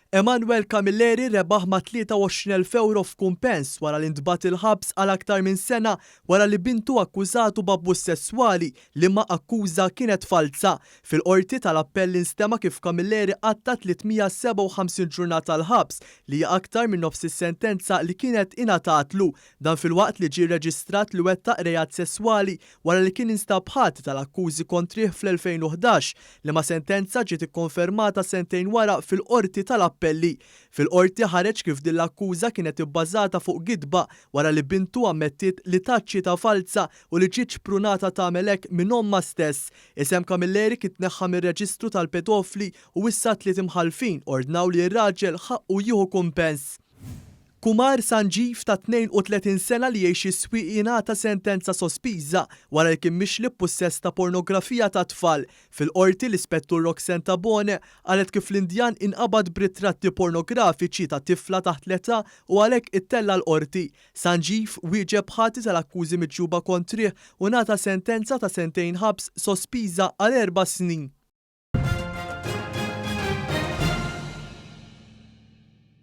Emanuel Camilleri rebaħ ma' 23,000 ewro f'kumpens wara li ntbagħat il-ħabs għal aktar minn sena wara li bintu akkużatu b'abbuż sesswali, liema akkuża kienet falza. Fil-Qorti tal-Appell instema' kif Camilleri qatta' 357 ġurnata l-ħabs, li hija aktar minn nofs is-sentenza li kienet ingħatatlu. Dan filwaqt li ġie rreġistrat li wettaq reat sesswali wara li kien instab ħati tal-akkużi kontrih fl-2011, liema sentenza ġiet ikkonfermata sentejn wara fil-Qorti tal-Appelli. Fil-Qorti ħareġ kif din l-akkuża kienet ibbażata fuq gidba wara li bintu ammettiet li tat xhieda falza u li ġiet xprunata tagħmel hekk minn ommha stess. Isem Camilleri kien tneħħa mir-reġistru tal-pedofli u issa tliet imħallfin ordnaw li r-raġel ħaqqu jieħu kumpens. Kumar Sanjeev ta' 32 sena li jgħix is-Swieqi ingħata sentenza sospiża wara li kien mixli b'pussess ta' pornografija tat-tfal. Fil-Qorti, l-Ispettur Roxanne Tabone qalet kif l-Indjan inqabad b'ritratti pornografiċi ta' tifla taħt l-età u għalhekk ittella' l-Qorti. Sanjeev wieġeb ħati tal-akkużi miġjuba kontrih u ngħata sentenza ta' sentejn ħabs sospiża għal erba' snin.